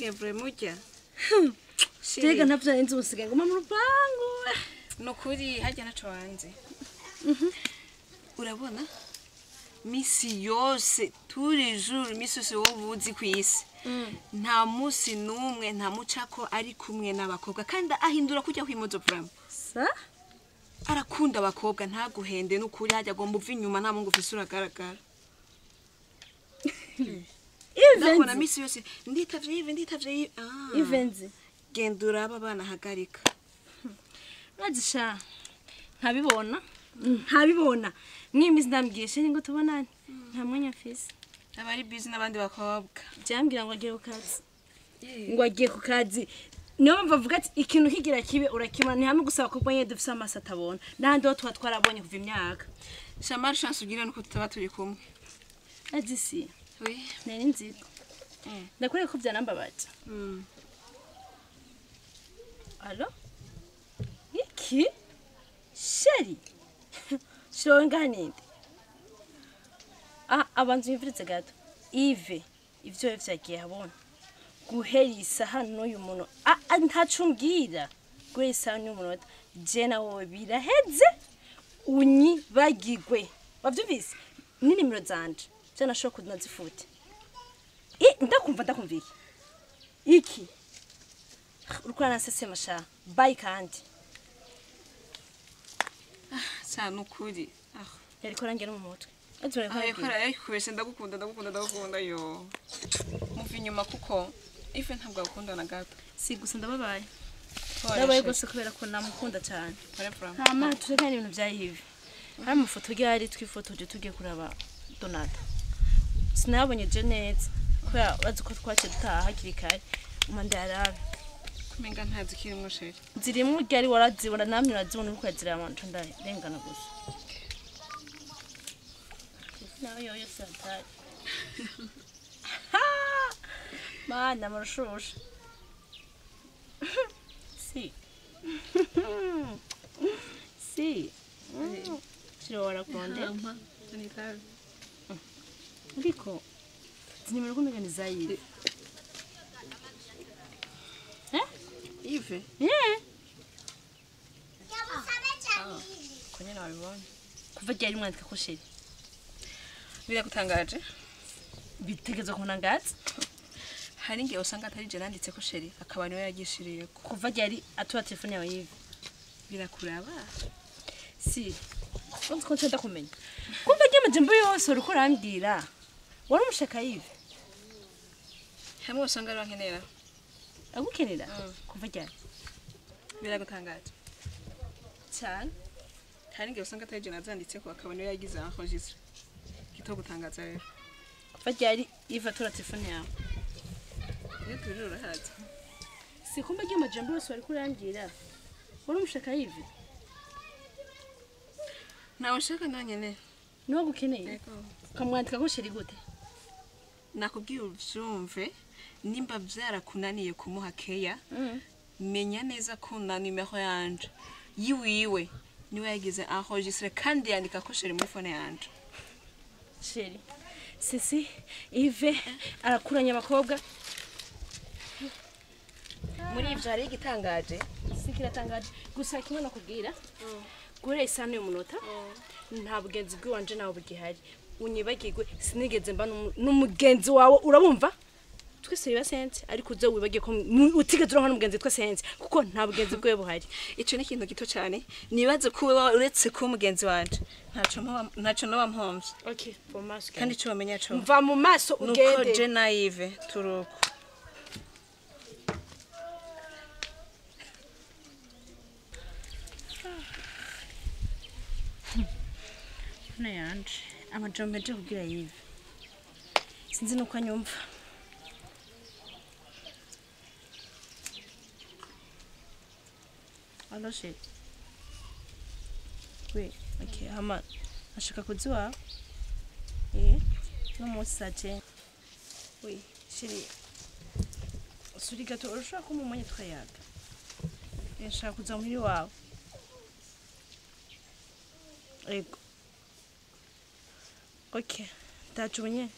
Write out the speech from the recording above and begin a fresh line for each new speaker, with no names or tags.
Ndakubwiye vraiment ujya.
Tega ntavyo nzi usigaye nguma mu rupangu.
Nukuri hajya naco wanze. Urabona? Misi yose tous les jours misi yose wowe uzi kwisi. Nta musi numwe nta mucako ari kumwe n'abakobwa kandi ahindura kujya kwimozo vraiment.
Sa?
Arakunda abakobwa ntaguhende nukuri hajya agomba uva inyuma nta mungu ufise uragaragara. Ndakubona misi yose nditavye Yves nditavye Yves. Ah.
Ivenzi.
Genda uraba abana hagarika.
Bazisha. Nkabibona. Nkabibona. Mwimizi ndambwiye sheri ngo tubonane. Nta mwanya mfise.
Abari busy n'abandi bakobwa.
Jambwira ngo agiye ku kazi. Ngo agiye ku kazi. Niyo mpamvu avuga ati ikintu kigira kibe urakibona ni hamwe gusa abakobwa nyene dufise amaso atabona. N'ahandi ho tuba twarabonye kuva imyaka.
Shamar chance ugira nuko tutaba turi kumwe.
Azisi.
Oui.
Nari nziko. Ndakwereka ko byanambabaje. Allo? Iki? Sheri. Shonga ninde? Ah, abanzu yimviritse gato. Yves, ivyo vyagiye habona. Guhera isaha n'uyu muntu ah ntacumbwira. Guhera isaha n'uyu muntu je na wowe biraheze unyibagirwe. Wavyumvise? Ni nimero zanje. Je nashobora kunazifute. Ndakumva ndakumva iki? Iki? Urukora nasese masha. Bye kandi.
Sa nukuri. Ah,
yariko arangira mu mutwe. Azure ko
yakora yakubeshe ndagukunda ndagukunda ndagukunda yo. Muva inyuma kuko ife ntabwo agukunda na gato.
Si gusa ndababaye. Ndabaye gose kubera ko namukunda cyane. Nta mana turekane ibintu bya Yves. Hari amafoto ryari twifotoje tugiye kuraba Donata. Sinabonye je neza kubera urazi ko twace dutaha hakiri kare. Umanda yarabe.
Kumenga ntazi kirimwo sheri.
Zirimwo ryari warazibona namwe urazibona uko yazirama nco ndarengana gusa. Nawe yoyo santari. Mana murushusha. Si. Si. Shobora konde. Ariko nimero kumenya ni za Yves. Eh?
Yves?
Yeah.
Kwenye nabibonye.
Kuva ryari mwandika ko sheri?
Biragutangaje?
Bitegezo kunangaza?
Hari ngiye usanga atari je nanditse ko sheri akaba niwe yagishiriye ko.
Kuva ryari atuwa telefone yawe Yves?
Birakuraba?
Si. Unzi ko nshaka kumenya. Kumva rya majambo yose uriko urambwira. Wari umushaka Yves?
Hamwe usanga ari wankenera.
Agukenera? Kuva ryari?
Biragutangaje.
Cyane.
Hari ngiye usanga atari je nazanditse ko akaba niwe yagize enregistre. Kitogutangaza rero.
Kuva ryari Yves atura telefone yawe?
Iyo turi urahaza.
Si kumva rya majambo yose wariko urambwira. Wari umushaka Yves?
Nawe ushaka nankenera.
Niwe gukeneye? Ukamwandika ko sheri gute?
Nakubwiye uvyumve nimba vyarakunaniye kumuha keya. Menya neza ko na nimero yanje yiwiwe niwe yagize enregistre kandi yandika ko sheri muri phone yanje.
Sheri. Sisi Yves arakuranya abakobwa.
Muri ivyo hari igitangaje?
Si kiratangaje. Gusa kimwe nakubwira. Guhera isaha n'uyu munota nta bugenzi bw'iwanje nawe bugihari. Unyibagirwe sinigeze mba n'umugenzi wawe urabumva? Twese biba sense ariko uze wibagiye ko utigeze uronka n'umugenzi twa sense kuko nta bugenzi bwiwe buhari.
Ico ni ikintu gito cyane nibaze ko wewe uretse ko umugenzi wanje ntaco noba mpomvye.
Okay, for maso.
Kandi ico bamenya co.
Mva mu maso ugende.
Nuko je na Yves turuko.
Hano yanje amajambo aje kubwira Yves. Sinzi nuko anyumva. Allo chérie. Oui, ok, hama nashaka kuziwa. Eh, no munsi saa cyenda. Oui, chérie. Suri gato urashobora kumpa umwanya tukayaga. Nshaka kuza muhira iwawe. Ego. Ok, ndaje ubu nyene.